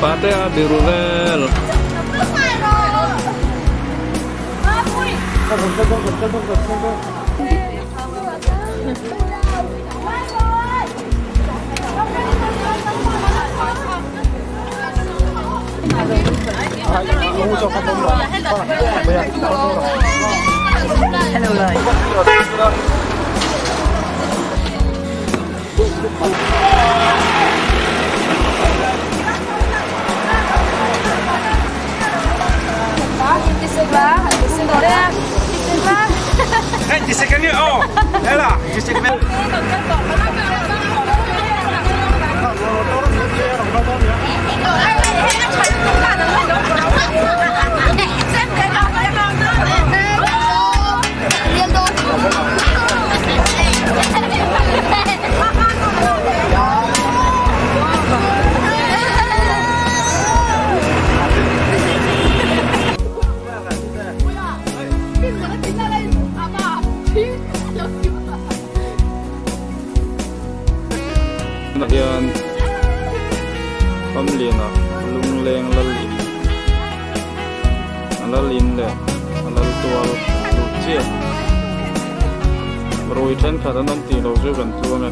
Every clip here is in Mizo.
Pate a biru vel. Hian Famliana lungleng lal in a lal in leh a lal tual luh chiah rui thenkhat an awm tih loh chu kan tluang e.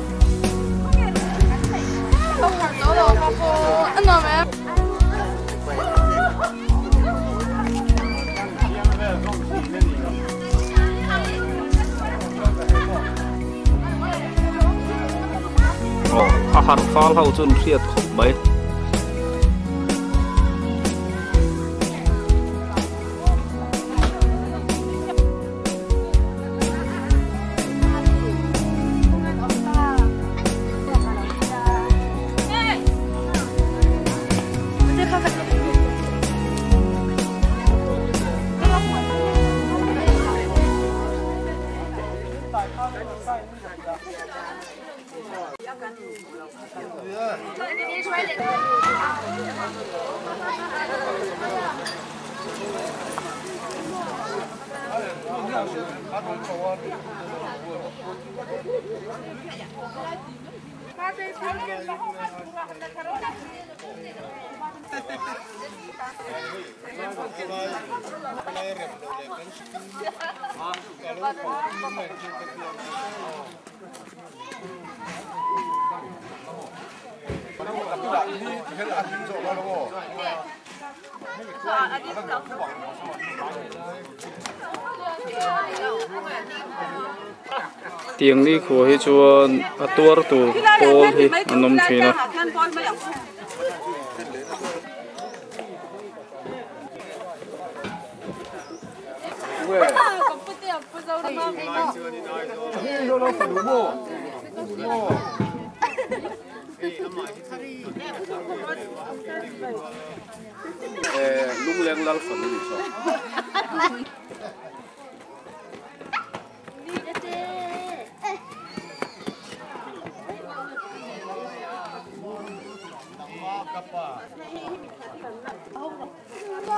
Aw a harh fal ho chu an hriat khawp mai. Tiang ni khua hi chuan a tuar tur pawl hi an awm thin a.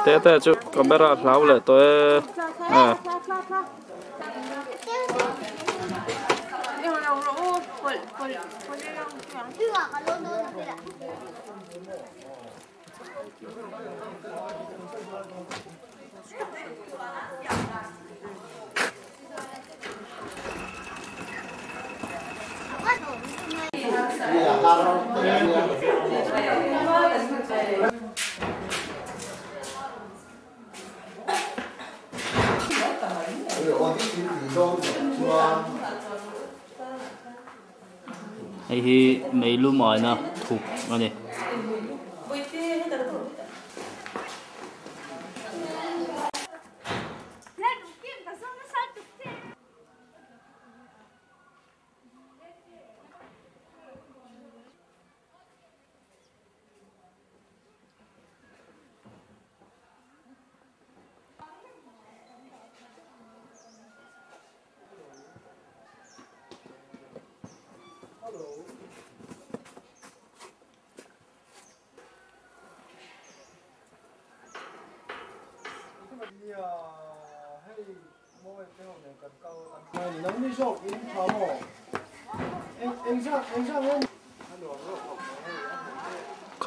Te te chu camera hlau leh tawh e a. Hei hi meilum aina thuk a ni.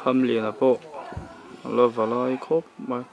Khamliana pawh. A la valai khawp mai.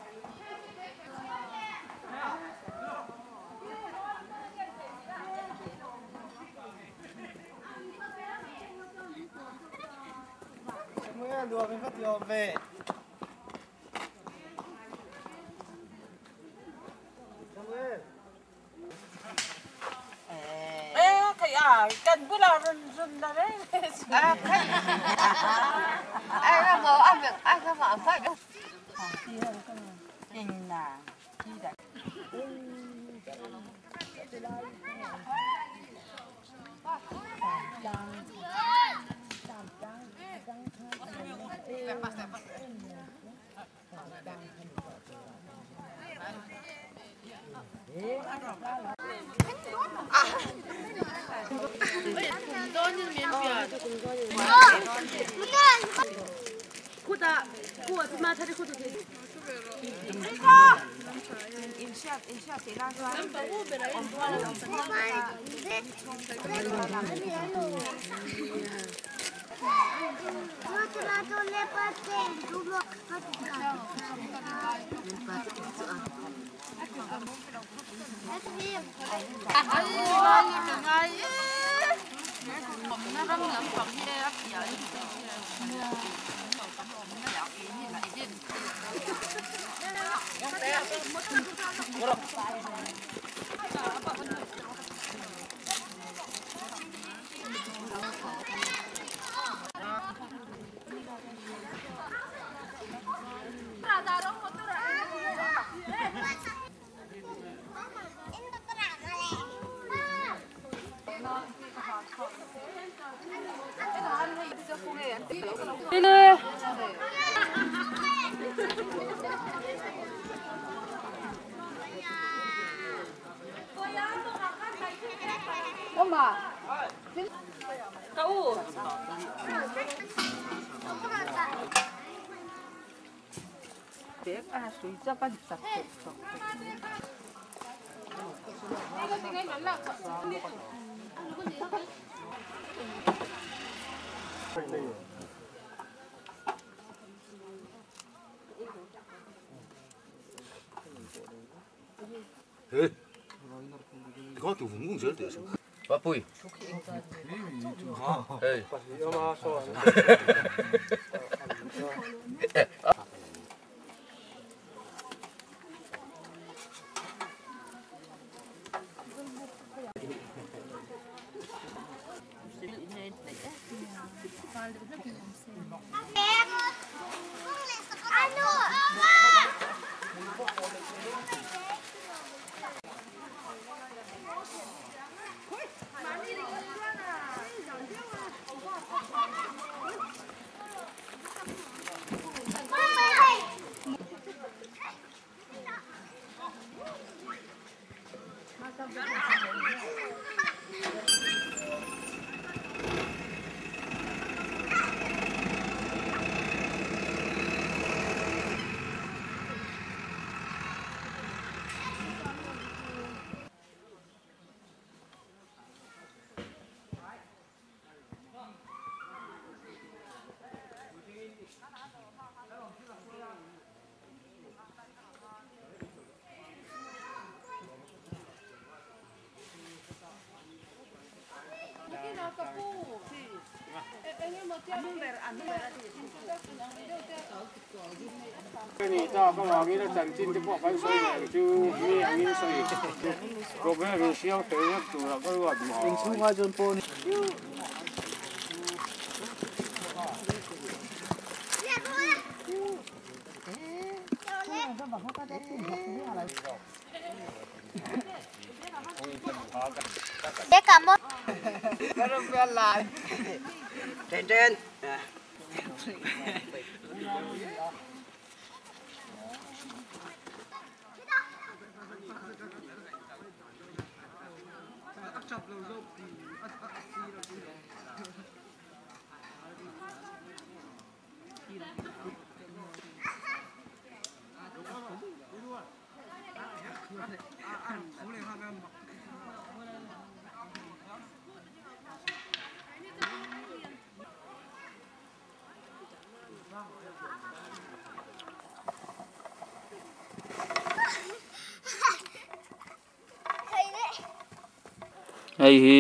Hei hi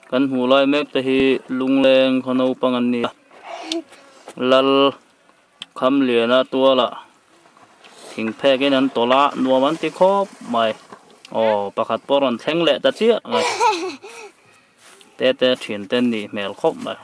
kan hmuh lai mek te hi lungleng khaw naupang an ni a lal Khamliana tualah thing phek in an tawlh a nuam an ti khawp mai aw pakhat pawh rawn thleng leh ta chiah mai te te thian te an nih hmel khawp mai.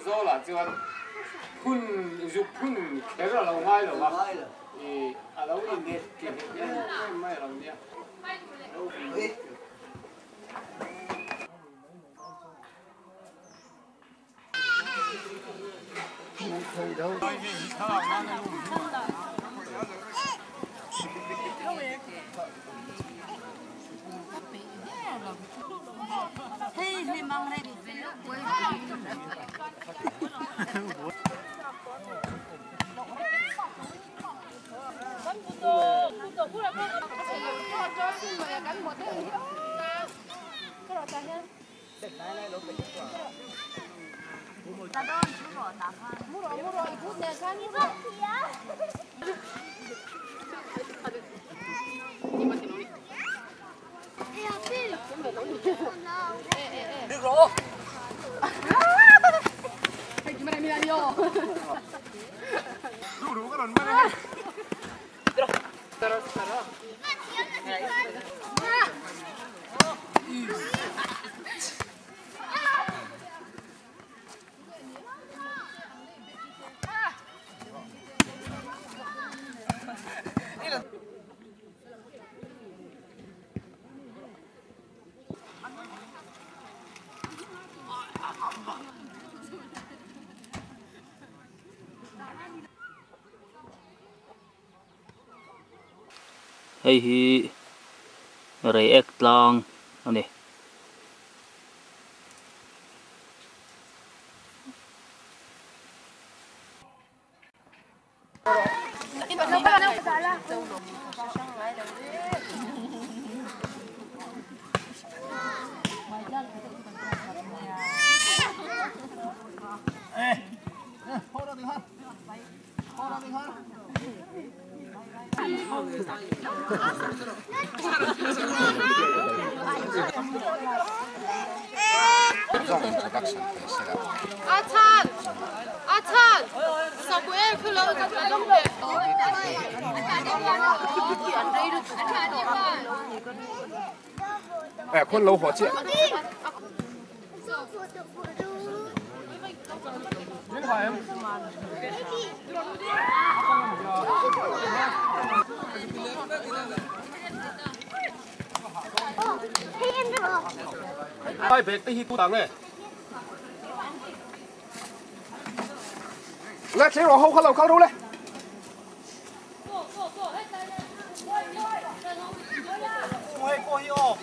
Zawlah chuan phun zuk phun kher a lo ngai lo va, ih a lo ineh ke nghet em em mai a lo nia. Hei hi Reiek tlang a ni. 哎，困老火车。哎，别对起孤单嘞。来，这往后看老高头嘞。过去哦。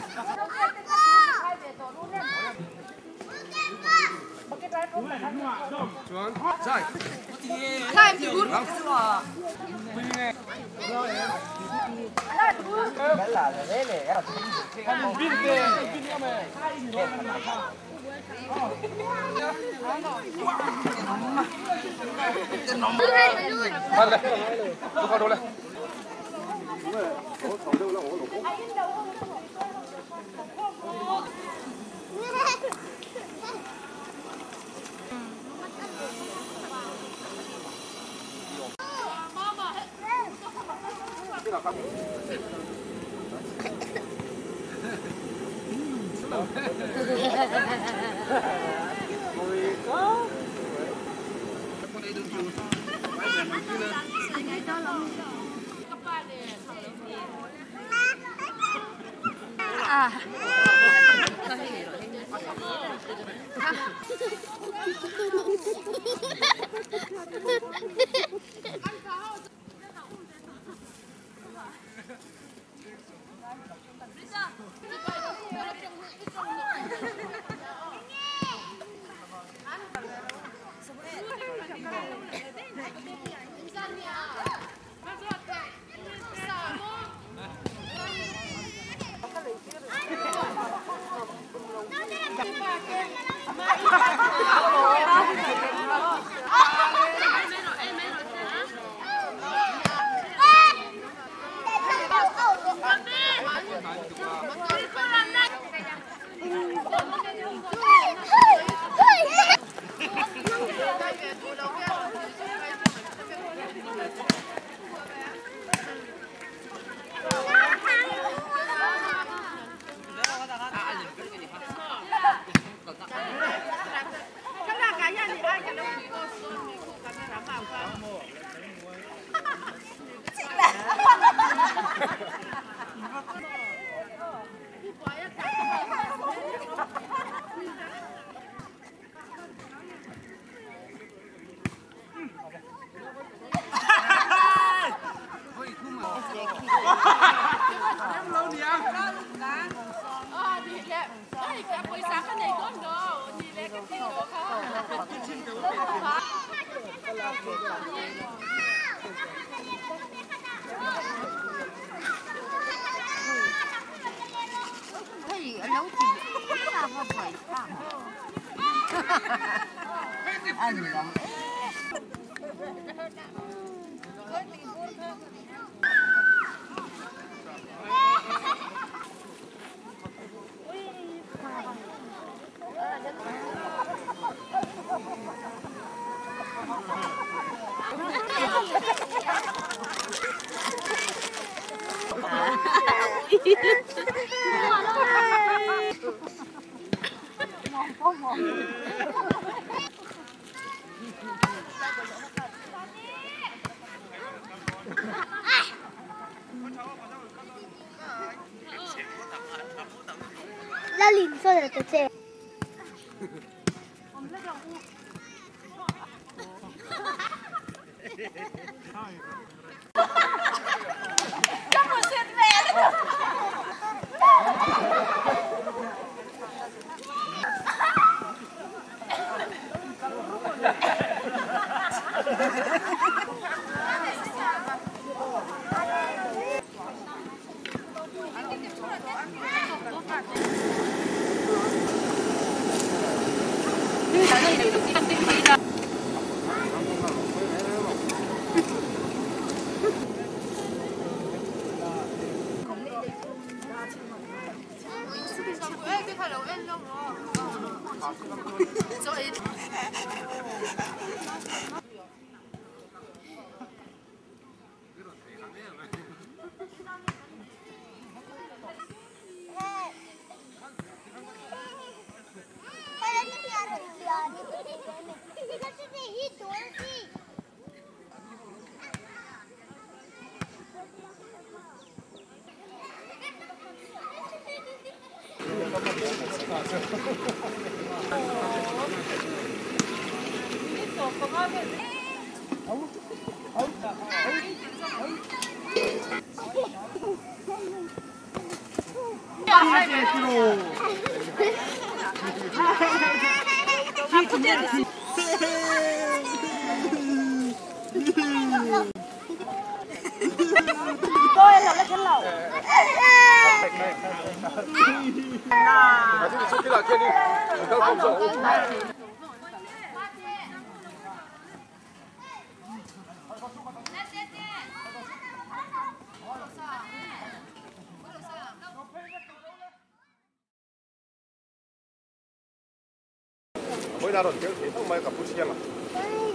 Vawiin a rawn tel thei hlauh mai a ka pu Siang a,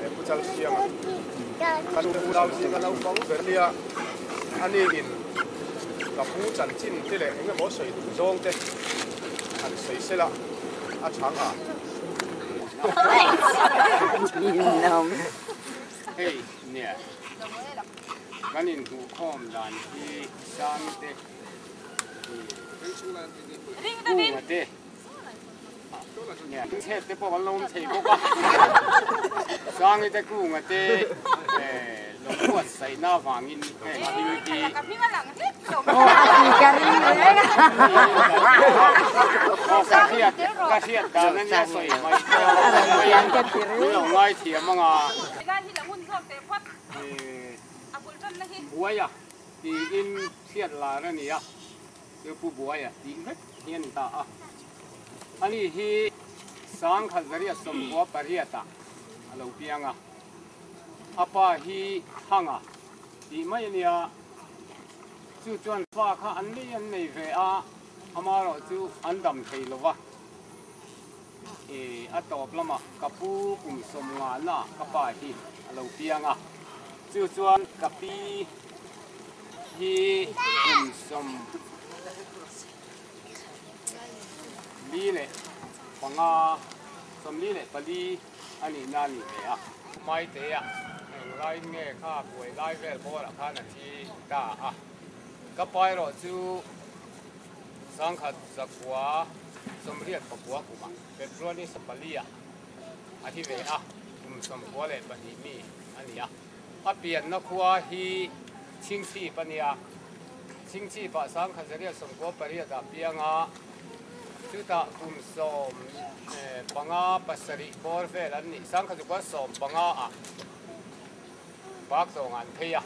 he pu Chal Siang a, ka nu unau zinga naupang ber nia a ni in ka pu chanchin te leh eng emaw sawi duh zawng te han sawi sela a chhang a. Hei nia kan inhmuhkhawm dan hi Sangte Kunga te Chhet te pawh kan lo awm thei bawk a, Sangi te Kunga te lo buatsaihna avangin heng thil hi ka hriat dan a nia sawi mai pawh lo ngaithiam anga buaia tiin hriat lar a ni a. Chu Pu Buaia tih vek hi a ni ta a. Ani hi Sangkhat zariat sawmkua pariatah a lo piang a. A pa hi Thanga tih mai a nia. Chu chuan fa kha an lei an nei ve a, amaherawh chu an dam thei lo va. I a tawp lamah ka pu kum sawmngana ka pa hi a lo piang a. Chu chuan ka pi hi kum 75, 44 a nihna a ni ve a. Maitea englai nge kha buai lai vel bawrah khan a thi ta a. Ka pa erawh chu 1988 kumah February 14-ah a thi ve a, kum 92 mi a ni a. A pianna khua hi Chhingchhip a nia. Chhingchhipah 1998 ah piang a, chutah kum 15 pasarih bawr vel an nih. 1915 ah Baktawngah an phei a.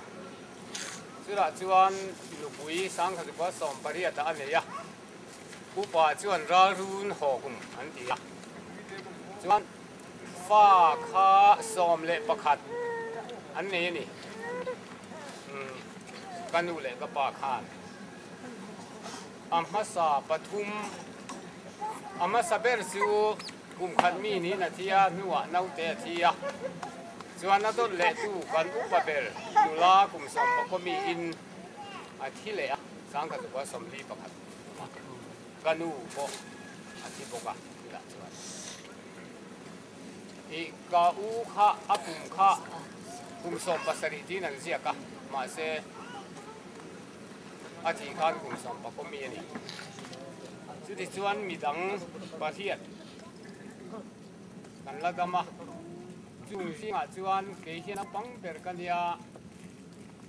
Chutah chuan nupui 1918 ah a nei a. Upa chuan Ralrun Hawkum an ti a. Chuan Fa kha 11 an nei a ni. Ka nu leh ka pa khan a hmasa pathum, a hmasa ber chu kum khat mi niin a thi a, hnuah naute a thi a. Chuan a dawt leh tu kan upa ber nula kum sawmpakaw miin a thi leh a, 1941 ka nu pawh a thi bawk a tunah chuan. I ka u kha a kum kha kum 17 tiin an ziak a, mahse a thih khan kum sawmpakaw mi a ni. Chutichuan midang pariat kan la dam a, chung zingah chuan kei hian naupang ber ka nia,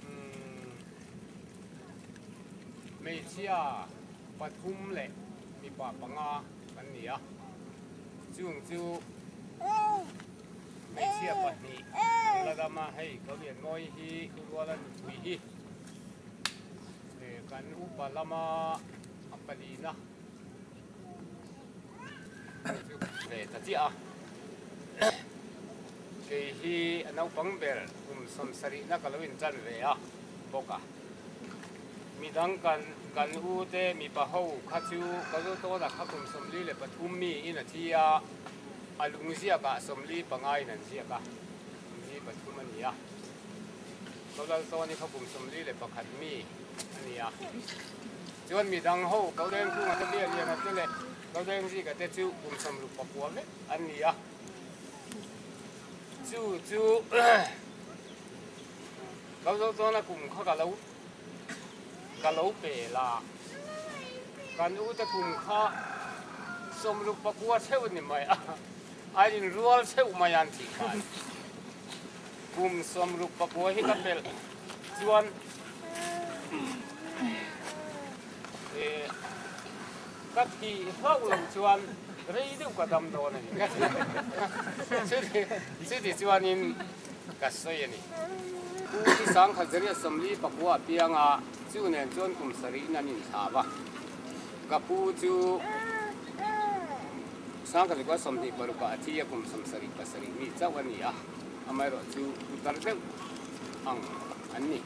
umm hmeichhia pathum leh mipa panga kan ni a. Chung chu hmeichhia pahnih an la dam a, hei Kawlianmawi hi Ruala nupui hi kan upa lama a palina chu ve ta chiah a. Kei hi a naupang ber kum sawmsarihna ka lo intan ve a bawk a. Midang kan kan u te mipa ho kha chu ka zo tawn a kha kum 43 mi in a thi a, a lung ziak ah 45 in an ziak a, 43 a ni a. Ka lal tawn hi kha kum 41 mi a ni a. Chuan midang ho ka leng chhunga te lian lian a te leh ka leng zika te chu kum 69 vek an ni a. Chu chu Ka zo chuan a kum kha ka lo ka lo pe la, kan u te kum kha 69 theuh ni mai a, a inrual theuh mai an tih khan. Kum 69 hi ka pelh chuan ka thih hlauh lo chuan rei deuh ka dam dawn a ni. Chuti chuanin ka sawi a ni. Pu hi sangkhat zariat 44 pianga chu nen chuan kum sarihin an inthlap a. Ka pu chu 1926 ah a thi a, kum 77 mi chauh a ni a. Amaherawh chu putar deuh ang an ni.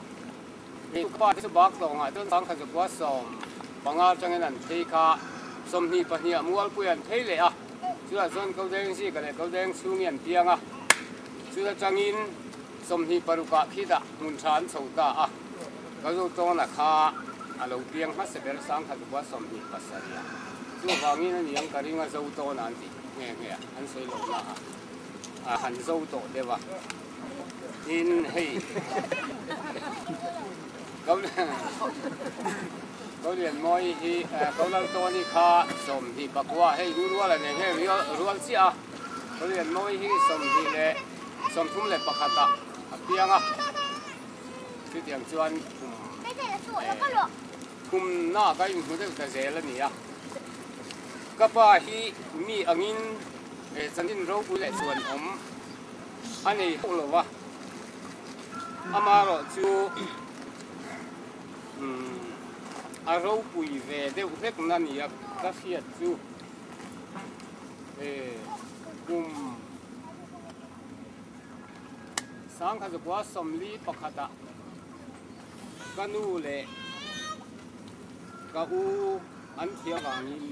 Hei pa te chu bak tawngah chuan 1915 atangin an phei kha 22 ah Mualpui an phei leh a, chutah chuan Kodeng Zika leh Kodeng Chhungi an piang a, chut atangin 26 ah khitah hmun tha an chho ta a, Kalzotawna kha a lo piang hmasa ber 1927 ah chuvangin a niang ka ring a Zotawna an tih nghe nghe a, an sawi lo na a. A han zo tawh deuh a, tin hei Ko Lianmawi hi Ko Laltawni kha 29 hei ru rual a nei hei rual chiah a, Ko Lianmawi hi 31 ah a piang a, chutiang chuan kum kum nak a inhmu deuh ta zel a ni a, ka pa hi mi angin He chanchin ropui leh chuan awm a nei hauh lo va, amaherawh chu a ropui ve deuh hlek na nia ka hriat chu kum 1941 ah ka nu leh ka u an thiam vangin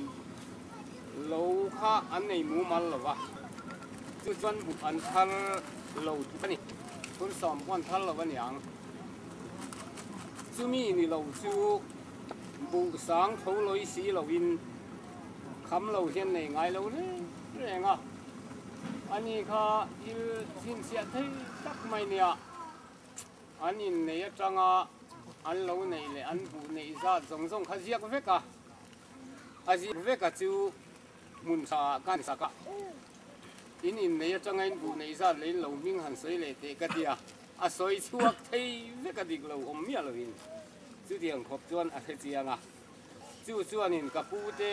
Lo kha an nei mumal lo va, chu chuan buk an thar lo a ni. Phur sawm pawh an thar lo a niang. Chumi ni lo chu buh sang tho lawi si loin kham lo hian nei ngai lo reng reng a. Ani kha thil chhinchhiah thei tak mai nia an innei atanga an lo neih leh an buh neih zat zawng zawng kha ziak vek a. A ziak vek a chu hmun tha ah kan sak a, in innei atanga in buh neih zat leh in lo hming han sawi leh teh ka tia, a sawi chhuak thei vek a dik lo awm miah lovin chutiang khawp chuan a hre chiang a, chu chuanin ka pu te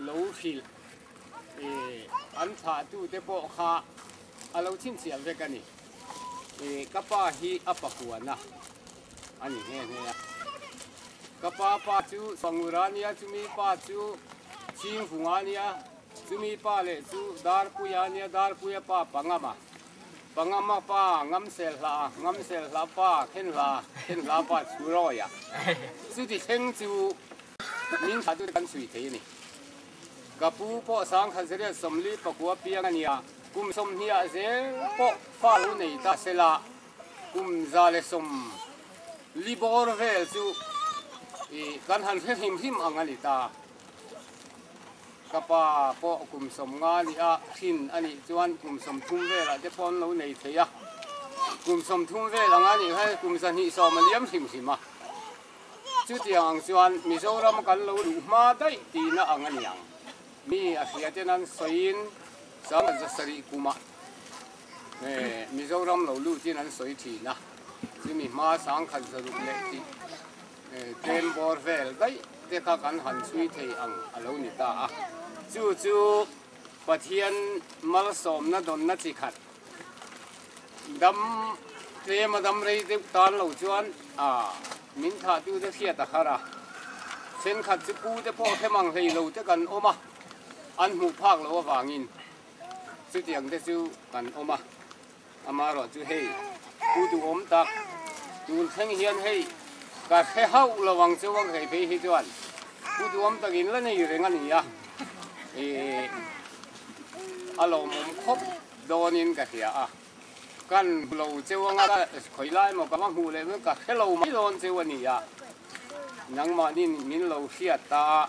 lo hrilh an thlah tu te pawh kha a lo chhinchhiah vek a ni, ka pa hi a pakuan a. A ni nghe nghe a. Ka pa pa chu Sangura a nia, chumi pa chu Chhingvunga a nia, chumi pa leh chu Darpuia a nia, Darpuia pa Pangama, Pangama pa Ngamselhla, Ngamselhla pa Khenhla, Khenhla pa Chhurawia. Chuti thleng chu min thlah tute kan chhui thei a ni. Ka pu pawh 1949 piang a nia, kum 20 ah zel pawh fa lo nei ta sela, Kum 140 bawr vel chu kan han hre hlim hlim ang a ni ta. Ka pa pawh kum 50 ni a hrin a nih chuan kum 30 velah te pawh an lo nei thei a. Kum 30 vel ang a nih kha kum 120 a liam hlim hlim a. Chutiang ang chuan Mizoram kan lo luh hma daih tihna ang a ni ang. Mi a hria ten an sawiin 1700 kumah Mizoram lo lutin an sawi thin a, chumi hma 1600 leh tih tlem bawr vel daih te kha kan han chhui thei ang a lo ni ta a. Chu chu Pathian malsawmna dawnna chi khat dam tlema dam rei deuh tan lo chuan a min thlahtute hriat a har a, thenkhat chu pu te pawh hrem ang hlei lo te kan awm a, an hmuh phak loh avangin. Chutiang te chu kan awm a, amaherawh chu hei pu duhawm tak tun thleng hian hei ka hre hauh lo ang chu ang hei phei hi chuan pu duhawm takin la nei reng a ni a, ih a lawmawm khawp dawnin ka hria a, kan hmu lo cheu anga khawi lai emaw ka va hmuh leh ka hre lo mai dawn cheu a ni a, nangmahni min lo hriat ta a.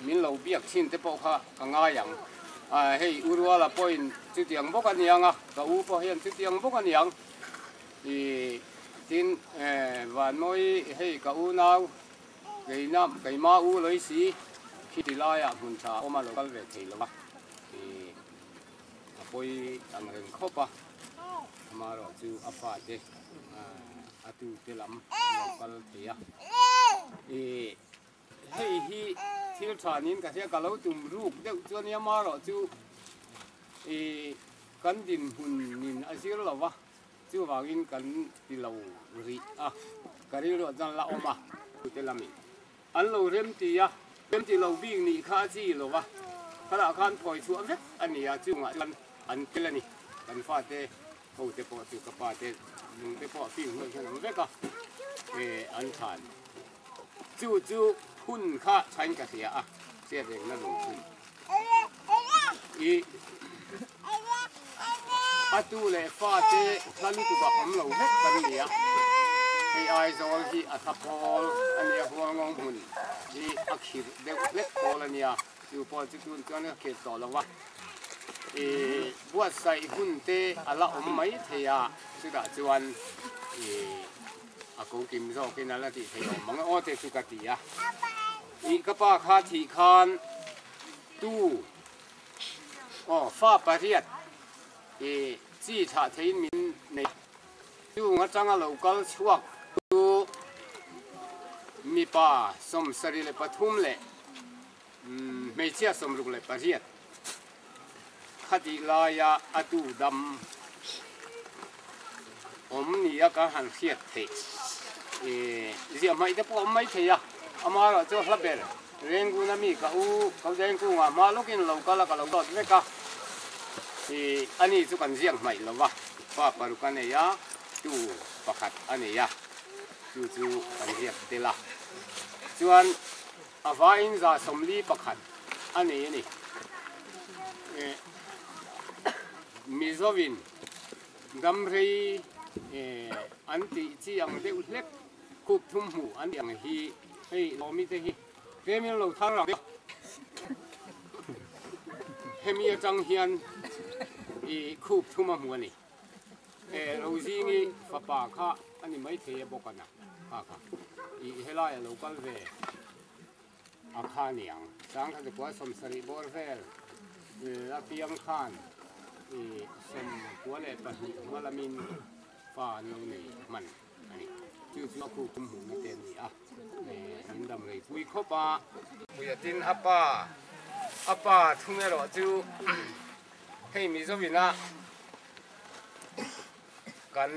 Min lo biak thin te pawh kha ka ngai ang. Hei U Ruala pawhin chutiang bawk a niang a, ka u pawh hian chutiang bawk a niang. Tin, Vanmawi hei ka u nau keina keima u Loisi khi ti laiah hmun tha awm a lo kal ve thei lo a, a pawi ang reng khawp a. Amaherawhchu a fate a tute lam an lo kal thei a. Ih hei hi thil tha niin ka hria ka lo tum ruk deuh chu a nia amaherawhchu ih kan dinhmun nin a zir lo va chuvangin kan ti lo rih a ka rilruah chuan la awm a tute lamin An lo rem ti a, rem ti lo bik nih kha a chi lo va, khalah khan phawi chhuah vek a ni a, chungah chuan an tel a ni. Kan fate ho te pawh chu ka pa te lung te pawh a fim hnuai hian an vek a, eh an than. Chu chu phun kha thain ka hria a, hriat rengna lung phun. I a tu leh fate hla lutuk a awm lo vek kan ni a, hei Aizawl hi a tha pawl a nia, Huangawng hmun hi a khirh deuh hlek pawl a nia, chu pawh chu tun chuan a khirh tawh lo va, i buatsaih hun te a la awm mai thei a, chutah chuan i a ko kim zawkin a la tih theih awm ang aw te chu ka ti a, i ka pa kha thih khan Tu aw fa pariat i chi thlah theiin min nei a, chung atanga lo kal chhuak chu mipa 73 leh hmeichhia 68 khatih laia a tu dam awm nia kan han hriat theih i ziah hmaih te pawh a awm mai thei a, amaherawh chu hla ber Renguna mi ka u ka Rengkunga hma lawkin lo kal a ka lo dawt vek a, i ani chu kan ziak hmaih lo va, fa paruk a nei a, tu pakhat a nei a, chu chu kan ziak tel a, chuan a vaiin 41 a nei a ni. Mizovin damrei an tih chi ang deuh hlek khup thum hmuh an tih ang hi hei lawmi te hi tlem in lo thar ang deuh a, hemi atang hian i khup thum a hmu a ni. Rozingi fapa kha a ni maithei a bawk a na kha kha i helai a lo kal ve. A kha niang. Sangkhat kua 70 bawr vel a piang khan i 92 hma lamin fa an lo nei hman a ni. Chu chu a khu kum hmuhna te an ni a, min dam rei pui khawp a. Puiatin a pa, a pa thung erawh chu hei Mizovina kan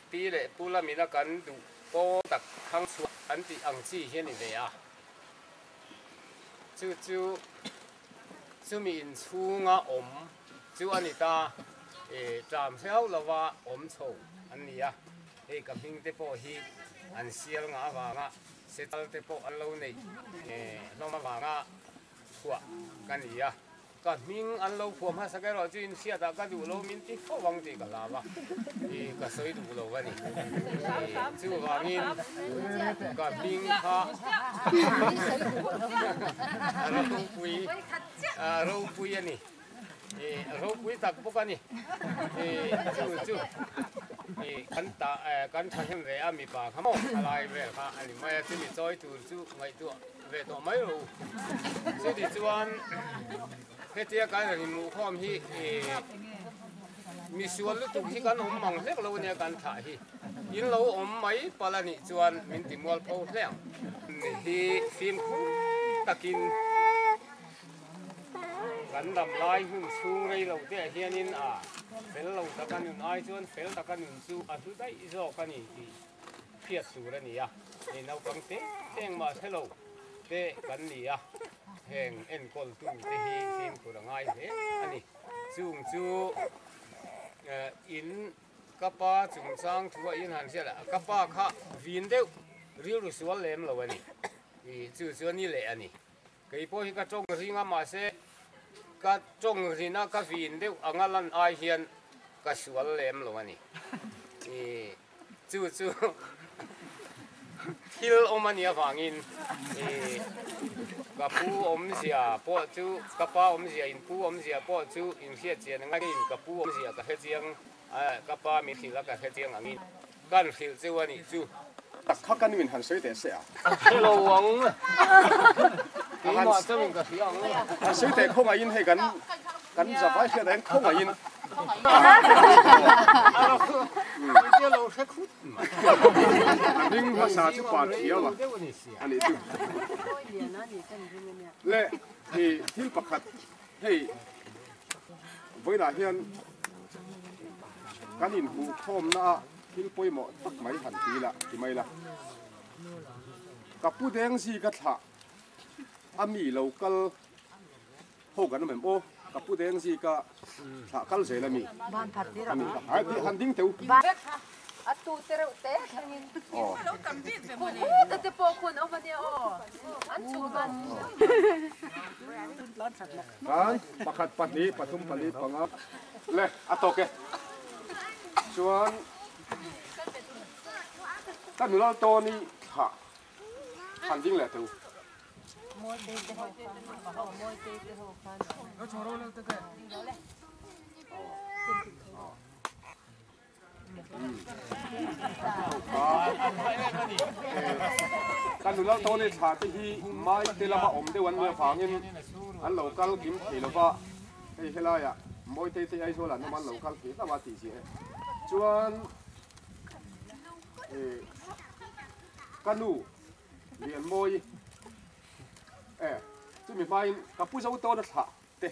Pi leh pu lamina kan duh pawl tak thang chhuah an tih ang chi hi a ni ve a. Chu chu chumi inchhunga awm chu a ni ta, e ṭam hre hauh lova awm chho an ni a. Hei ka hming te pawh hi an sial ngah avanga setal te pawh an lo neih hlawm avanga chhuah ka ni a. Ka hming an lo phuah hmasak erawh chu inhriatah ka duh lo min ti fo ang tih ka hlau a, i ka sawi duh lo a ni. Chuvangin ka hming kha a ropui a ropui a ni, i ropui tak bawk a ni. I chu chu i kan ta kan thahnem ve a mipa kha maw thalai vel kha a ni mai a, chumi chawi tur chu ngaihtuah ve tawh mai ro. Chuti chuan hetia kan rawn inhmuhkhawm hi misual lutuk hi kan awm mang hlek lo ania kan thlah hi. In lo awm mai pal a nih chuan min ti mual pho hle ang. Hi fimkhur takin kan dam lai hun chhung rei lo te ah hianin a fel lo taka nun ai chuan fel taka nun chu a hlu daih zawk a ni tih hriat tur a ni a, hei naupang te te engmah hre lo te kan ni a, heng enkawltu te hi fimkhur a ngai hle a ni. Chung chu in ka pa chungchang thu a in han hriat a, ka pa kha vin deuh rilru sual lem lo a ni, chu chu a ni leh a ni. Kei pawh hi ka tawng ring a mahse ka tawng rina ka vin deuh anga lan ai hian ka sual lem lo a ni. Chu chu thil awm a nih avangin ka pu awmzia pawh chu ka pa awmzia in pu awmzia pawh chu inhriat chian a ngaiin ka pu awmzia ka hre chiang ka pa min hrilh a ka hre chiang angin kan hrilh chu a nih chu. Tak kha ka nu in han sawi teh se a. Hre lo ang. Keimah chauhin ka hria ang. Han sawi teh khawngaihin hei kan kan zavai hriat ah hian khawngaihin. A hming hmasa chu pa thiau a a nih chu. Le hi thil pakhat hei vawiinah hian kan inhmuhkhawmna ah thil pawimawh tak mai han ti ila ti mai ila. Ka pu Dengzi ka thlah a mi lo kal Ho kan awm em aw ka pu deng zi ka thlah kal zel a mi a mi kha ai han ding teu a tu te reuh te thlengin khu te pawh khun awm ania aw an chhuk ban kan pakhat pahnih pathum pali panga le a tawk e chuan ka nula tawni thlah han ding leh teu Kan nula tawni thla te hi mai te lama awm deuh an nih avangin an lo kal kim thei lova, hei helaiah Mawitei te Aizawl an awm an lo kal thei hlauh a tih ziah e. Chuan ka nu Lianmawi e chumi hmain ka pu zo tawn a thlah te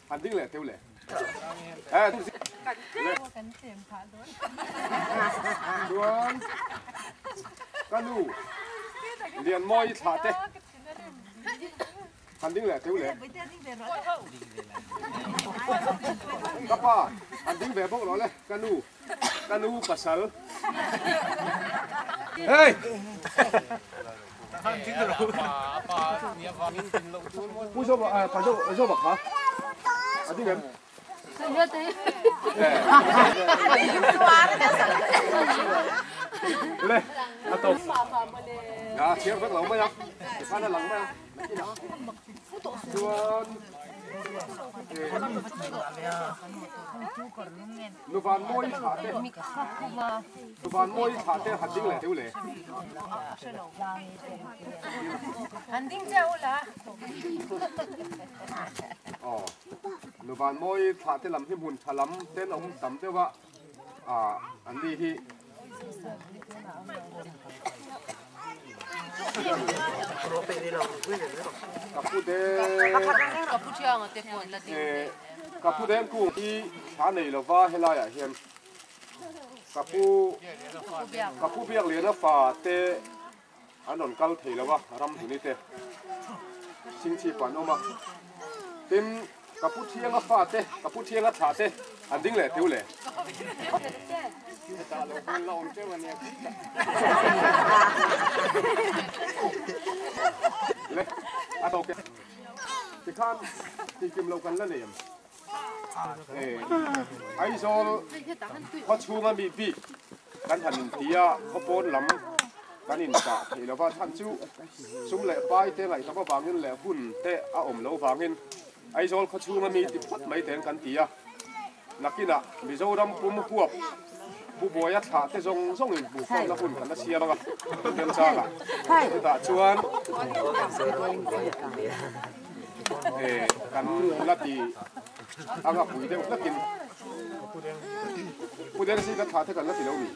han ding leh teu le e chuan ka nu Lianmawi thlah te han ding leh teu le ka pa han ding ve bawk rawh le ka nu Ka nu pasal. Hey! Pu zo ba pa zo zo ba kha. A ding em? Le, a tawp. Ya, chiang vek lo mai a. Tikhan a lang mai a. Chuan Nuvan mawi thlah te Nuvan mawi thlah te han ding leh teu le. Han ding cheu la. Aw Nuvan mawi thlah te lam hi hmun tha lam ten awm tam deuh a ah an ni hi. Ka pu deng Ka pu deng kung hi thla nei lova helaiah hian ka pu ka pu Biakliana fa te an rawn kal thei lo a ramhluni te Singchhip an awm a tin Ka pu Thianga fate, ka pu Thianga thlah te an ding leh teu le. Le, a tawk e. Tikhan tihkim lo kan la nei em? Eh, Aizawl khaw chhunga mi bik kan han inti a, khaw pawn lam kan indah thei lova, chhan chu sum leh pai te ngaihtuah avangin leh hun te a awm lo vangin Aizawl khaw chhunga mi ti phawt mai teng kan ti a, nakinah Mizoram pum huap Pu Buaia thlah te zawng zawngin hmuhkhawmna hun kan la siam ang a, remchangah chutah chuan kan la ti anga pui deuh hlakin Pu Dengsi kan thlah te kan la ti lo mi?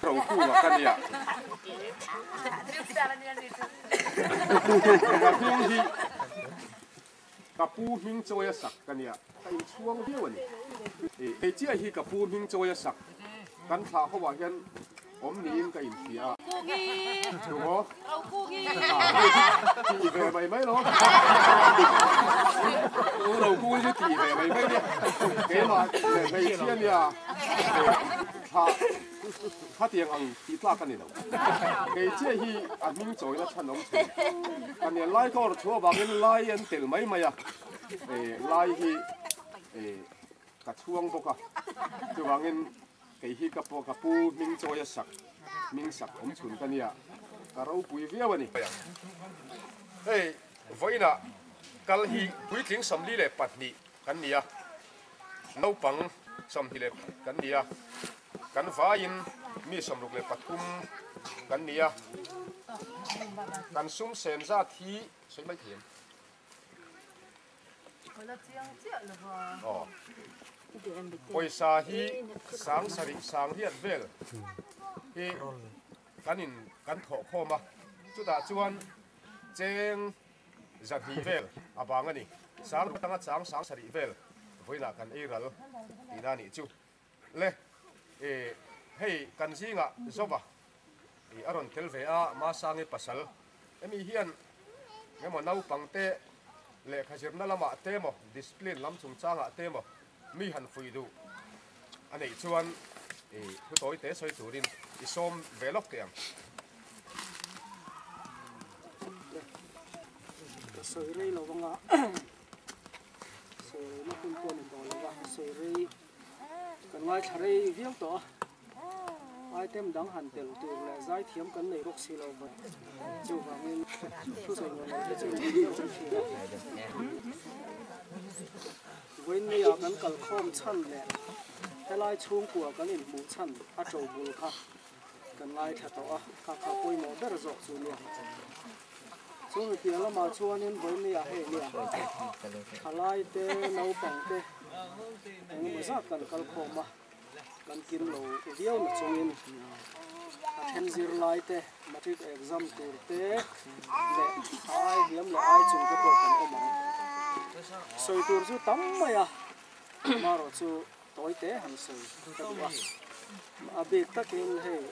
Rokunga ka nia. Ka hming hi ka pu hming chawi a sak ka nia, ka inchhuang viau a ni. Hei chiah hi ka pu hming chawi a sak kan thlah ho ah hian awm niin ka inhria a. Chu maw? Tih ve mai mai lo. U Rokungi chu tih ve mai mai nia. Keimah leh hmeichhia nia thlah. Khatiang ang tih tlak a ni lo. Kei chiah hi a hming chawina chhan awm thei. Ka nia lai ka awrh thu avangin lai an tel mai mai a, lai hi ka chhuang bawk a. Chuvangin kei hi ka pawh ka pu hming chawi a sak, hming sak awm chhun ka nia, ka ropui viau a ni. Hei vawiinah kal hi puitling 42 kan ni a, naupang 20 kan ni a. Kan vaiin mi 63 kan ni a, kan sum sen zat hi sawi mai thei em? Aw. Pawisa hi 7000 sangriat vel hi kan in kan thawh khawm a, chutah chuan cheng 200 vel a bang a ni. Sang atanga chang 7000 vel vawiinah kan ei ral tihna a nih chu. Le, e, hei kan zingah Zova i a rawn tel ve a, Masangi pasal. Hemi hian emaw naupangte lehkha zirna lamah te emaw, discipline lam chungchangah te emaw mi han fuih duh a neih chuan i thu tawi te sawi turin i sawm ve lawk teh ang. Ka sawi rei lo anga sawi reina hun pawh ni tawh lo va, sawi rei kan ngaithla rei viau tawh a. Item dang han tel tur leh zaithiam kan nei bawk si lo va, chuvangin thusawi nuam lo te chu in deuh vek thin a. Vawiinnia kan kalkhawm chhan leh helai chhungkua kan inhmuh chhan a to bul kha kan ngaithla tawh a, kha kha pawimawh ber zawk chu nia. Chu mi piah lamah chuanin vawiinnia hei nia thalai te naupang te engemaw zat kan kalkhawm a. Kan kim lo viau na chungin a then zirlai te, matric exam tur te leh ai hliam leh ai chung te pawh kan awm ang. Sawi tur chu tam mai a, marawh chu tawi te han sawi ka duh a. A bik takin hei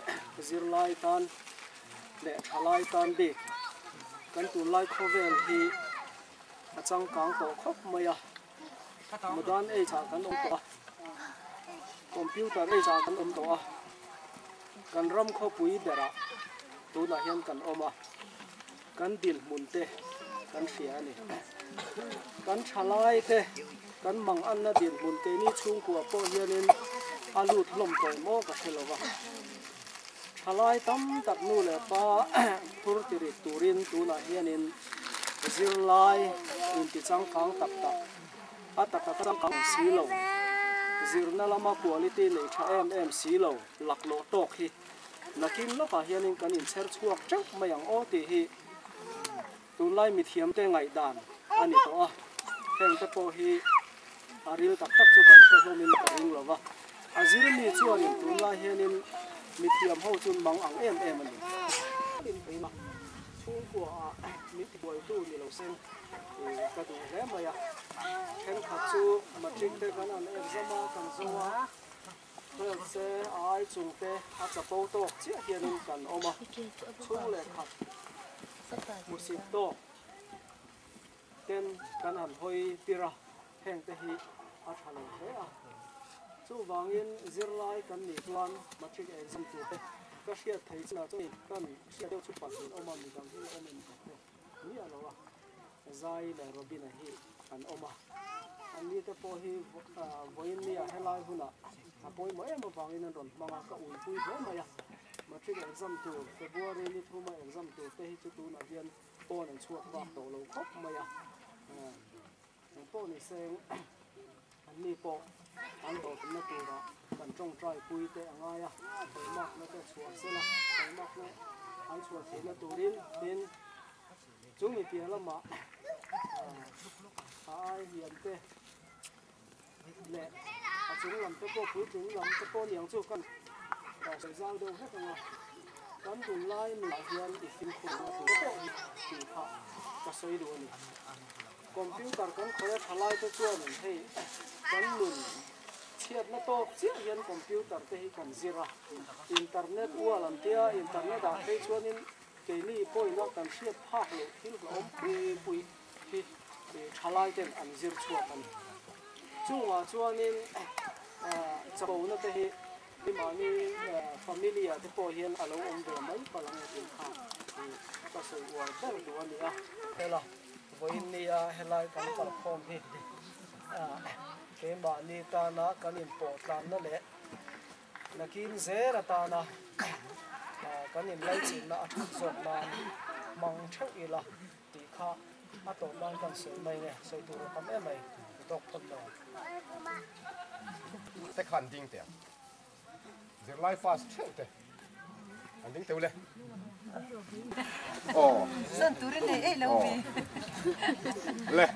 zirlai tan leh thalai tan bik kan tunlai khawvel hi a changkang tawh khawp mai a. Modern age ah kan awm tawh a, computer age ah kan awm tawh a, kan ram khawpui berah tunah hian kan awm a, kan dinhmun te kan hria a ni. Kan thalai te kan mang anna dinhmun keini chhungkua pawh hianin a lut hlawm tawh maw ka hre lo va. Thalai tam tak nu leh pa phur tirit turin tunah hianin zirlai inti changkang tak tak a taka changkang si lo, zirna lama quality nei tha em em si lo laklawh tawk hi nakin lawkah hianin kan inchher chhuak teuh mai ang aw tih hi tunlai mithiamte ngaihdan a ni tawh a, hengte pawh hi a ril tak tak chu kan hre hlawmin ka ring lo va, a zir mi chuanin tunlai hianin mithiam ho chu mang ang em em a ni. Inpuina chhungkua ah min tibuaitu ni lo sen ka duh hle mai a, thenkhat chu matric te kan an exam a kan zo a, twelve te a ai chung te a chapo tawk chiah hianin kan awm a, chhung leh khat hmusit tawk ten kan han hawi tir a, heng te hi a tha lo hle a. Chuvangin zirlai kan nih chuan matric exam tur te ka hriat thei chinah chuan kan hriat deuh chu pahnih awm a, midang hi awm em ka hre miah lo a. Zai leh Robina hi an awm a, anni te pawh hi vawiin nia helai hunah a pawimawh em avangin an rawn hmang a, ka uipui hle mai a. Matric exam tur February ni thuma exam tur te hi chu tunah hian pawn an chhuak vak tawh lo khawp mai a, eng pawh ni seng anni pawh an hlawhtlinna turah kan tawngtai pui te a ngai a, tawihmakna te chhuah sela, tawihmakna an chhuah theihna turin tin chu mi piah lamah a ai hiam te leh a chung lam te pawh puitling lam te pawh niang chu kan sawi zau deuh hlek ang a, kan tunlai nunah hian i fimkhurna tur pawh hi tih kha ka sawi duh a ni. Computer kan khawih a tha lai te chuanin hei kan nun chhiatna tawk chiah hian computer te hi kan zir a, internet ual an tia internet ah phei chuanin keini pawhin a kan hriat phak loh thil hlauhawm pui pui hi thalai ten an zir chhuak a ni. Chungah chuanin chapona te hi mahni family ah te pawh hian a lo awm ve mai palh ang tih kha ka sawi uar ber duh a ni a. Hela vawiin nia helai kan kalkhawm hi keimahni tana kan inpawh tlanna leh nakin zel atana kan inlaichinna a that zawk nan hmang theuh ila. Tih kha a tawp nan kan sawi mai nge, sawi tur a tam em mai, i tawk phawt lo. Te kha an ding teh ang. Zirlai fast theuh te an ding teuh le. Aw. Sawn turin nei ei lo mi. Le.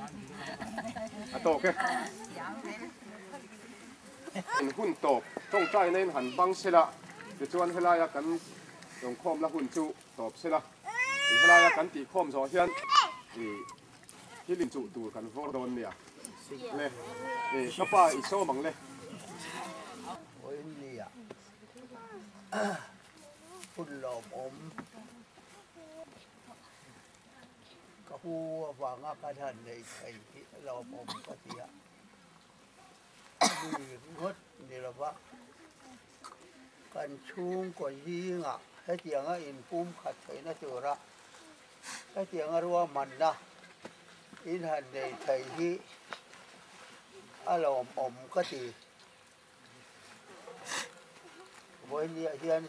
A tawk e. In hun tawp tawngtaina in han bang sela, tichuan helaia kan lawngkhawmna hun chu tawp sela. Helaia kan tihkhawm zawh hian thil inchuh tur kan vawr dawn nia. Le, ka pa i sawm ang le. Vawiin nia hun lawmawm ka hu avanga kan han nei thei hi lawmawm ka ti a, mi ringawt ni lova kan chhungkaw zingah hetianga inpum khat theihna tura hetianga ruahmanna in han nei thei hi a lawmawm ka ti. Vawinia hian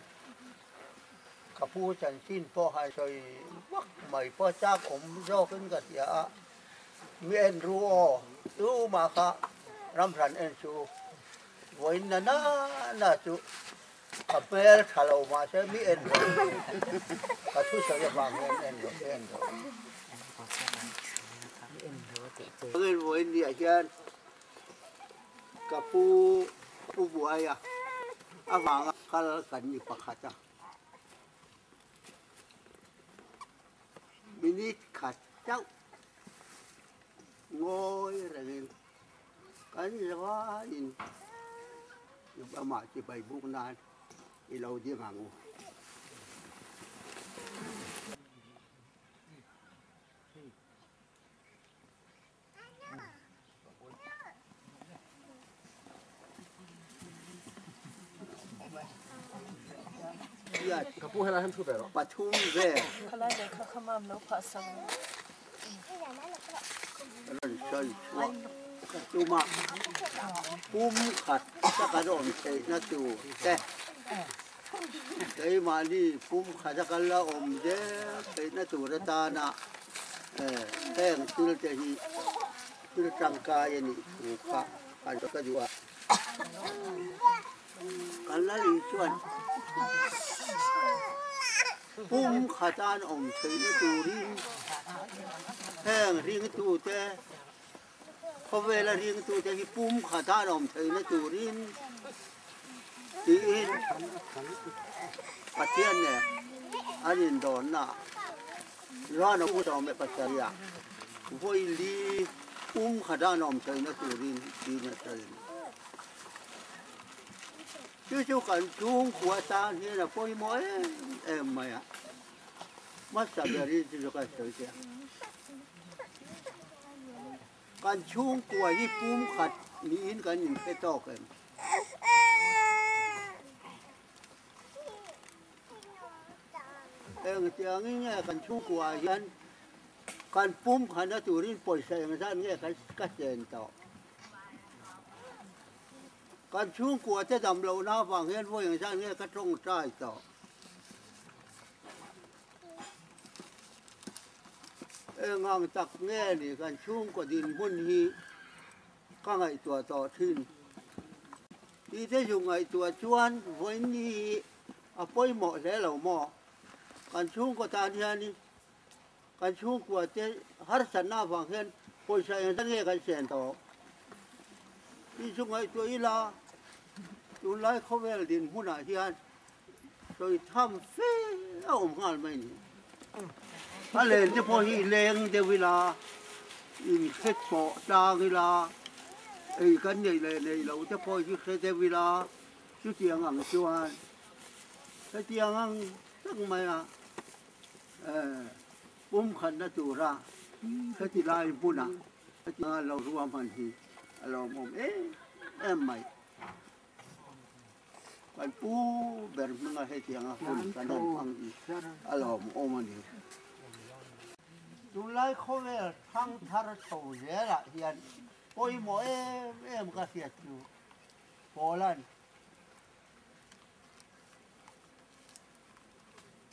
ka pu chanchin pawh han sawi vak mai pawh chak awm zawkin ka hria a, mi en ru aw tumah kha ramhran en chu vawiin na na na chu ka hmel tha lo mahse mi en ru ka thusawi avang hian en ru en ru. Vawinia hian Ka pu Pu Buaia avanga kal kan ni pakhat a. Minute khat chauh ngawi rengin kan zavaiin amah chibai buk nan i lo ding ang u. Pathum vel rawn sawi chhuak ka tum a, pum khat taka rawn theihna tur te, keimahni pum khata ka la awm zel theihna tur atana Heng thil te hi thil tangkai a nih thu kha han ka duh a. Kan la ri chuan pum khatan awm theihna turin heng ringtute khawvela ringtute hi pum khatan awm theihna turin tiin Pathian nen an indawnna Johan a utawm leh pasarih ah vawi li pum khatan awm theihna turin tiin a sawi a ni. Chu chu kan chhungkua tan hian a pawimawh em em mai a, hmasa berin chu chu kan sawi teh ang. Kan chhungkua hi pum khat niin kan inhre tawk em? Engtiangin nge kan chhungkua ah hian kan pum khatna turin pawisa engzat nge ka chen tawh? Kan chhungkua te dam lohna avang hian vawi engzat nge ka tawngtai tawh? Eng ang tak nge ni kan chhungkaw dinhmun hi ka ngaihtuah tawh thin. Tih te zu ngaihtuah chuan vawiin ni hi a pawimawh hle lo maw? Kan chhungkaw tan hianin kan chhungkua te harsatna avang hian pawisa engzat nge kan chen tawh? Tih chu ngaihtuah ila tunlai khawvel dinhmunah hian Sawi tham fe a awm nghal mai ni. A len te pawh hi leng deuh ila, inhre pawh tlang ila, ei kan neih leh neih loh te pawh hi hre deuh ila, chutiang ang chuan hetiang ang tak maia pumkhatna tura heti lai hmunah hetianga lo ruahman hi a lawmawm em em mai. Kan pu ber hmanga hetianga hun kan han hmang hi a lawmawm a ni. Tunlai khawvel thang thar chho zelah hian pawimawh em em ka hriat chu Poland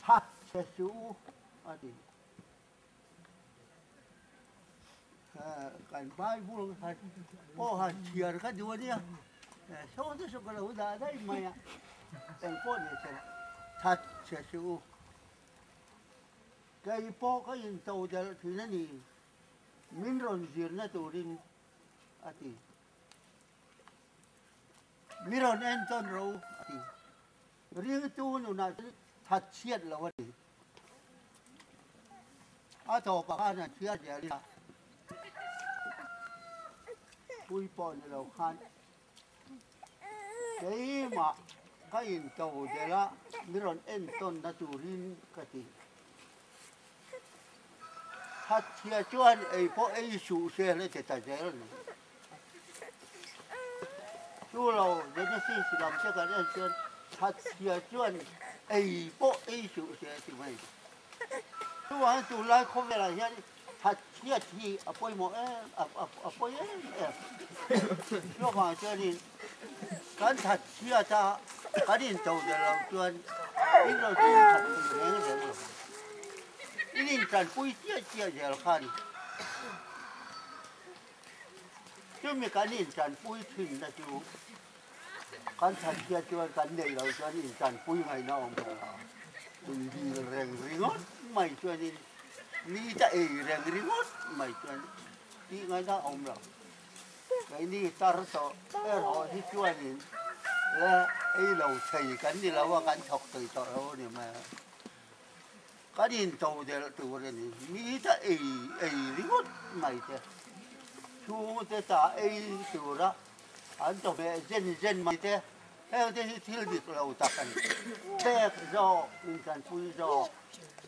that che suh u a ti. Kan Bible kha pawh han chhiar kha duh a nia, saw te saw ka lo dah daih mai a, eng pawh ni se that che suh u. Kei pawh ka in to delh thin a ni. Min rawn zirna turin a ti. Mi rawn entawn ro a ti. Ringtu nunah chuan that chhiat lo a ti. A tawpah khan an chhiar zel a. Pui pawh ni lo khan keimah ka into del a, mi rawn entawnna turin ka ti. That chhia chuan ei pawh ei suh se la ti ta zel a ni. Chu lo Genesis lam te kan en chuan that chhia chuan ei pawh ei suh se a ti mai. Chuvangin tunlai khawvelah hian that chhiat hi a pawimawh em a pawi em em. Chuvang chuanin kan that chhiat a kan into der loh chuan in rawn tum that pui reng reng lo. In intanpui chiah chiah zel kha a ni. Chumi kan intanpui thinna chu kan thatchhiat chuan kan neih loh chuan intanpui ngaihna awm lo a, indil reng ringawt mai chuanin nita ei reng ringawt mai chuan tih ngaihna awm lo. Keini tar tawh erawh hi chuanin la ei lo thei kan ni lo a, kan thawk thei tawh lo a ni mai a. Kan into delh tur a ni. Mita ei ei ringawt mai te, chhungte ta ei tura an chawhmeh zen zen mai te, heng te hi thil dik lo tak a ni. Pek zawk, intanpui zawk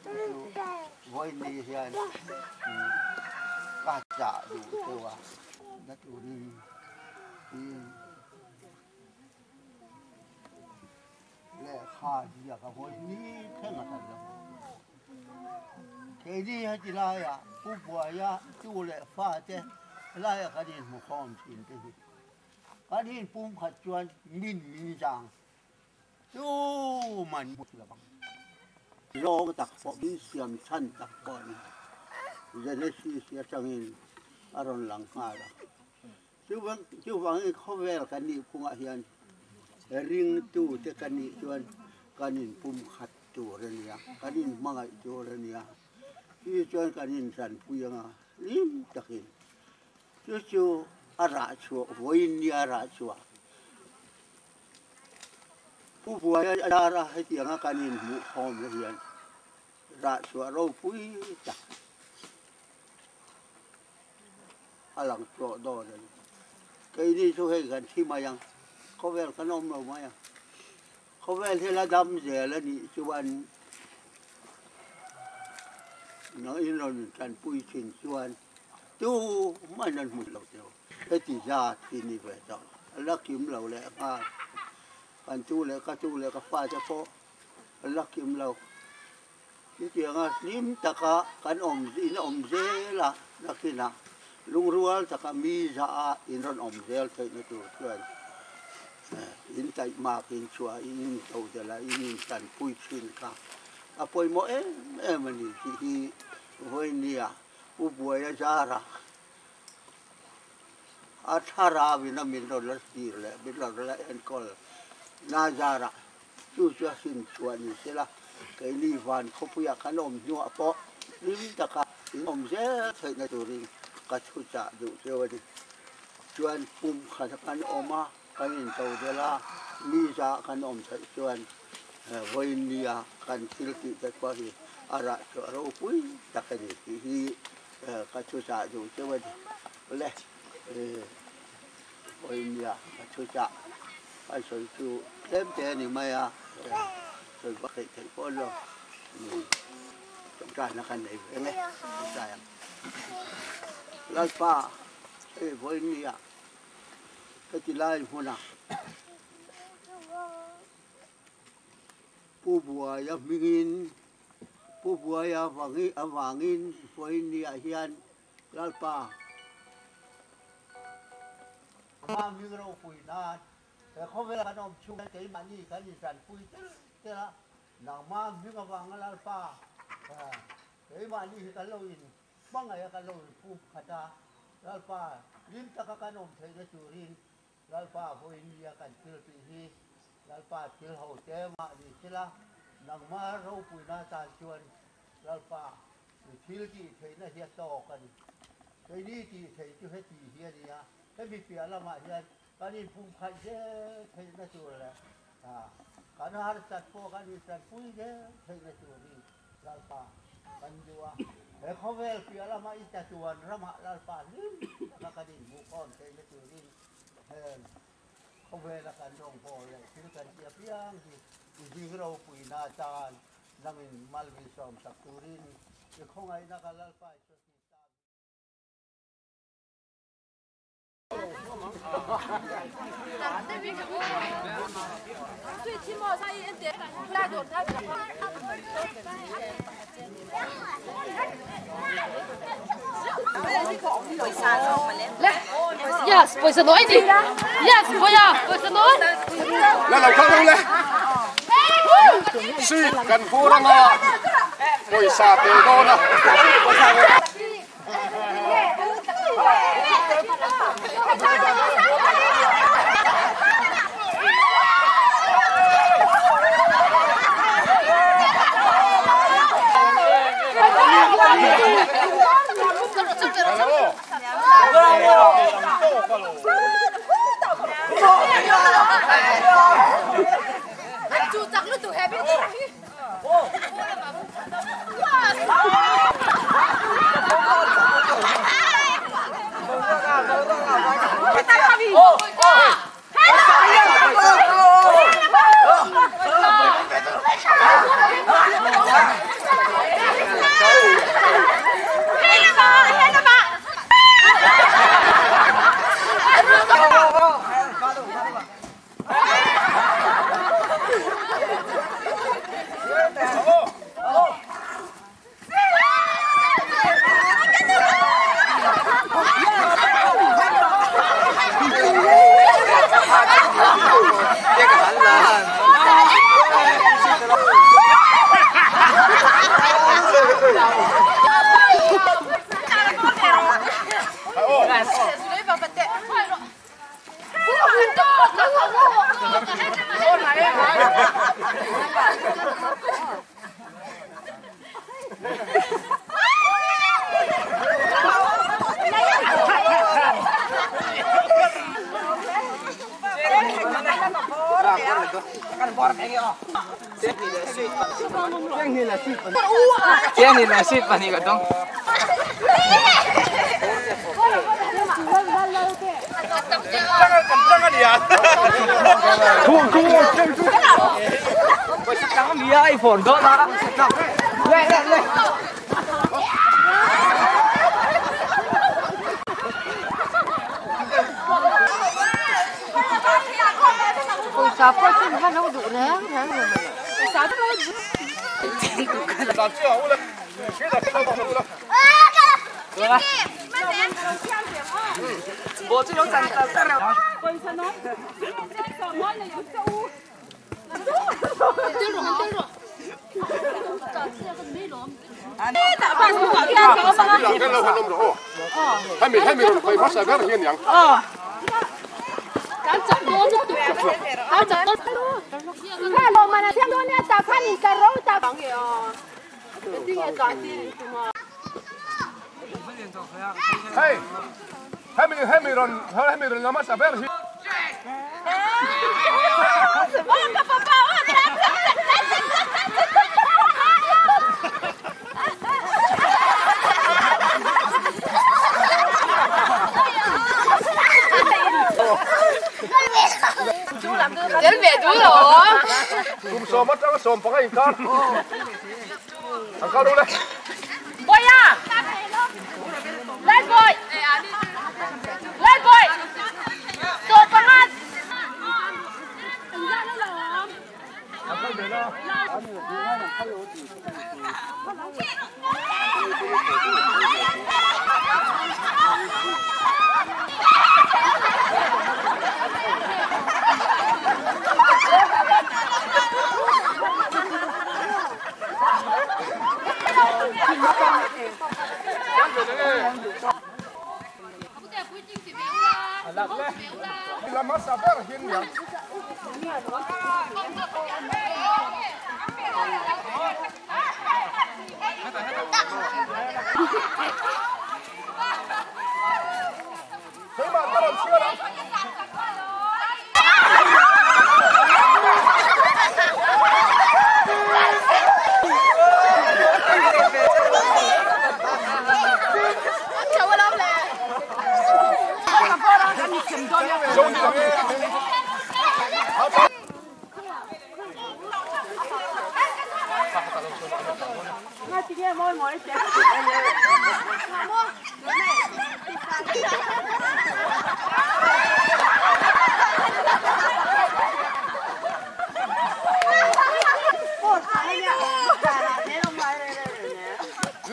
chu vawiin hian ka chah duh deuh a. Na turin tiin. Lehkha ziak a hawi ni thleng a kal lo. Keini heti laiah Pu Buaia tu leh fa te laia kan inhmu khawm thin te hi kan inpum khat chuan min min zang chu man hmu lo ang. Zawng tak pawh min siam chhan tak pawh a ni. Genesis atangin a rawn lang nghal a. Chuvangin khawvel kan nih phungah hian ringtute kan nih chuan kan inpumkhat tur a nia, kan inhmangaih tur a nia. Chu chuan kan intanpui anga hlim takin chu chu a rah chhuah vawiin nia a rah chhuah. Pu Buaia zara hetianga kan inhmuhkhawmna hian rah chhuah ropui tak. A lang tawh dawn a ni. Keini chu hei kan thi mai ang, khawvel kan awm lo mai ang. Khawvel hi la dam zel a nih chuan nang in rawn tanpui thin chuan tu hman an hmu lo teu. Heti zat hi ni ve tawh, a la kim lo leh nghal. Kan tu leh ka tu leh ka fate pawh a la kim lo. Chutianga hlim taka kan awm in awm zel a, nakinah lungrual taka mi za a in rawn awm zel theihna tur chuan in taihmak in chhuah in in todelh a, in intanpui thin kha a pawimawh em em a ni tih hi vawinia Pu Buaia zara a thlarau in a min rawn la tir leh min rawn la enkawl na zara Chu chu a hrim chhuah ni se la, keini van khawpuiah kan awm hnuah pawh hlim taka in awm zel theihna turin ka thu chah duh cheu a ni. Chuan pum khat kan awm a, kan into del a, mi za kan awm theih chuan vawiin nia kan thil tih te pawh hi a rah chhuah ropui tak a ni tih hi ka thu chah duh cheu a ni. Awle, vawiin nia ka thu chah. A sawi chu tlem te a ni mai a, sawi vak theih theih pawh a ni lo. Tawngtaina kan nei ve nge, tawngtai ang. Lalpa, hei vawiin nia heti lai hmunah Pu Buaia hmingin, Pu Buaia avangin vawiin niah hian Lalpa, Amah hming ropui nan he khawvel kan awm chhung hian keimahni kan intanpui tel tel a, nangmah hming avanga Lalpa keimahni hi kan lo in hmangaih a, kan lo in pum khat a, Lalpa hlim taka kan awm theihna turin Lalpa vawiin nia kan thil tih hi Lalpa thil ho te mah ni sela, nangmah ropuina tan chuan Lalpa i thil tih theihna hi a tawk a ni. Keini tih theih chu heti hi a nia, hemi piah lamah hian kan inpumkhaih zel theihna tur leh kan harsat pawh kan intanpui zel theihna tur hi Lalpa kan duh a. He khawvel piah lama i tatuan ramah Lalpa hlim taka kan inhmuhkhawm theihna turin heng khawvela kan rawngbâwl leh thil kan ti apiang hi i hming ropuina atan nangin malmi sawmsak turin i khawngaihna ka Lalpa i sawi ta. Yes, pawisa nawi ni. Yes, pawia, pawisa nawi. La lo kal ru le. Sweet kan vur anga pawisa tel dawn a.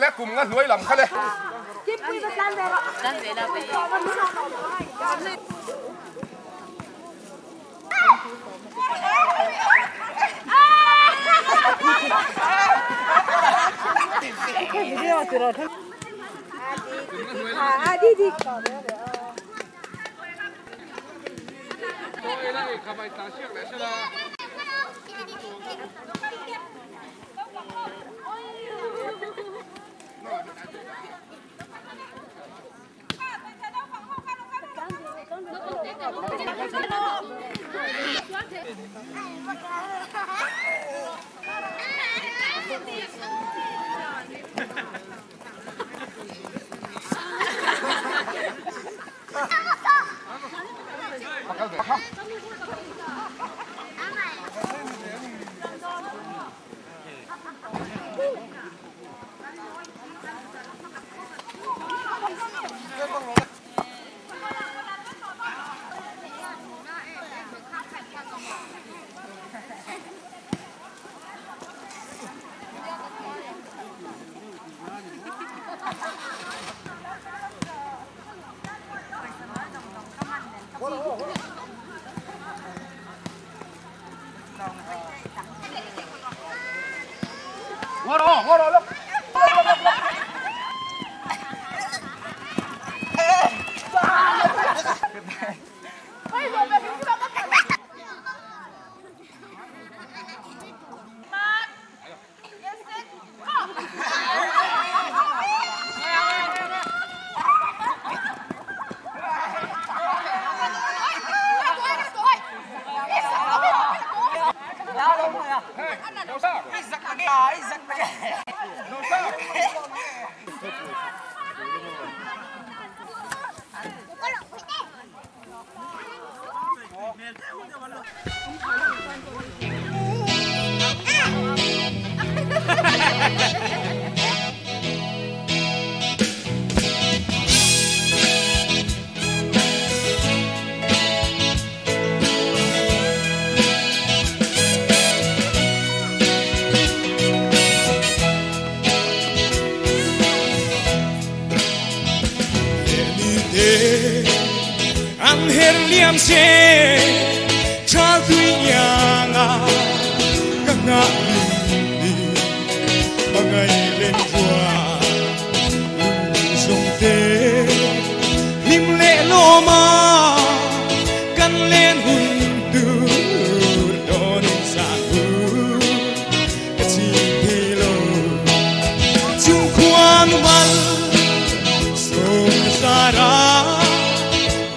Le kum nga hnuai lam kha le.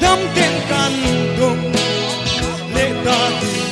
Dam ten kan dong le ta.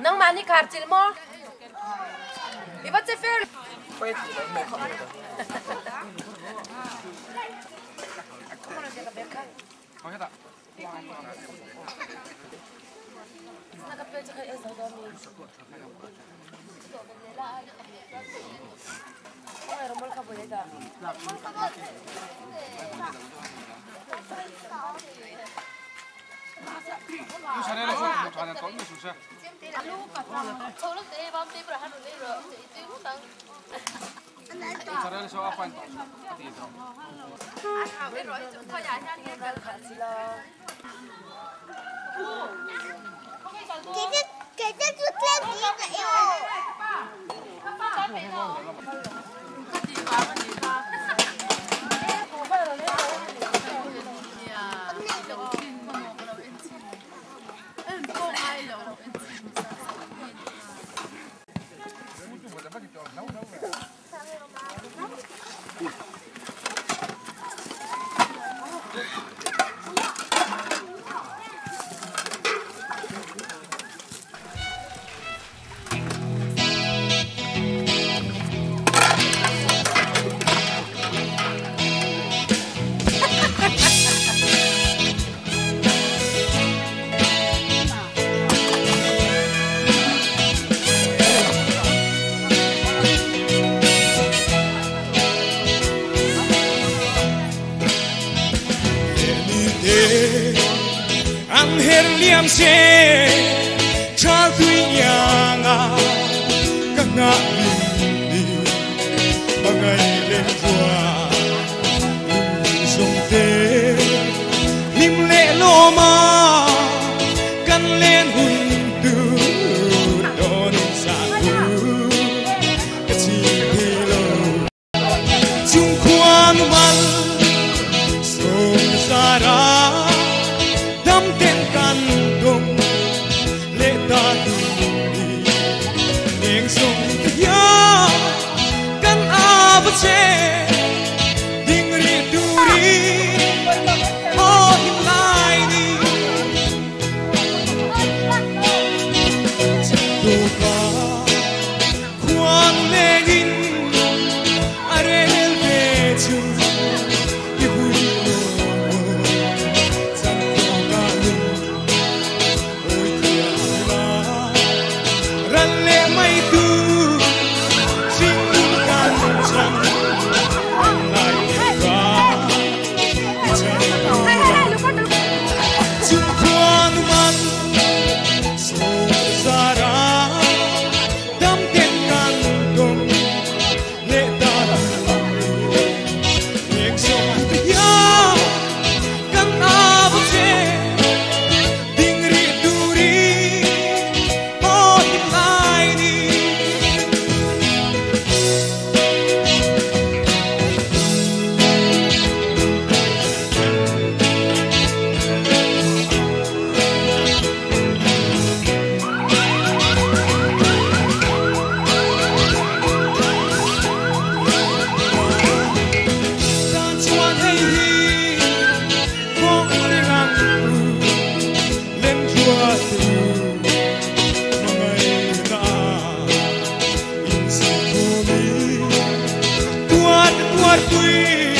Nangmah nih khar cil maw? I va che fer. Liam se cha tui yang a ka nga ni magai le tua song te lim le lo ma kan len hun tu don sa tu ka chi thi lo chung khuan mal song sa ra dam ten kan tung lệ ta tu đi neng song ya kan a va che ding ri tu ri o him lai ni tu ka khuan le in arel ve chu i hui lo chan ko ga lu ôi thia la ran le mai tu sinh kan chan lại ra chung khuan man so sara dam ten kan tung lệ ta neng song ya kan a va che ding ri tu ri o him lai ni. Ta chuan hei hi kong ring ang lên chùa tu mangai na in si thu mi tuat tuat tui.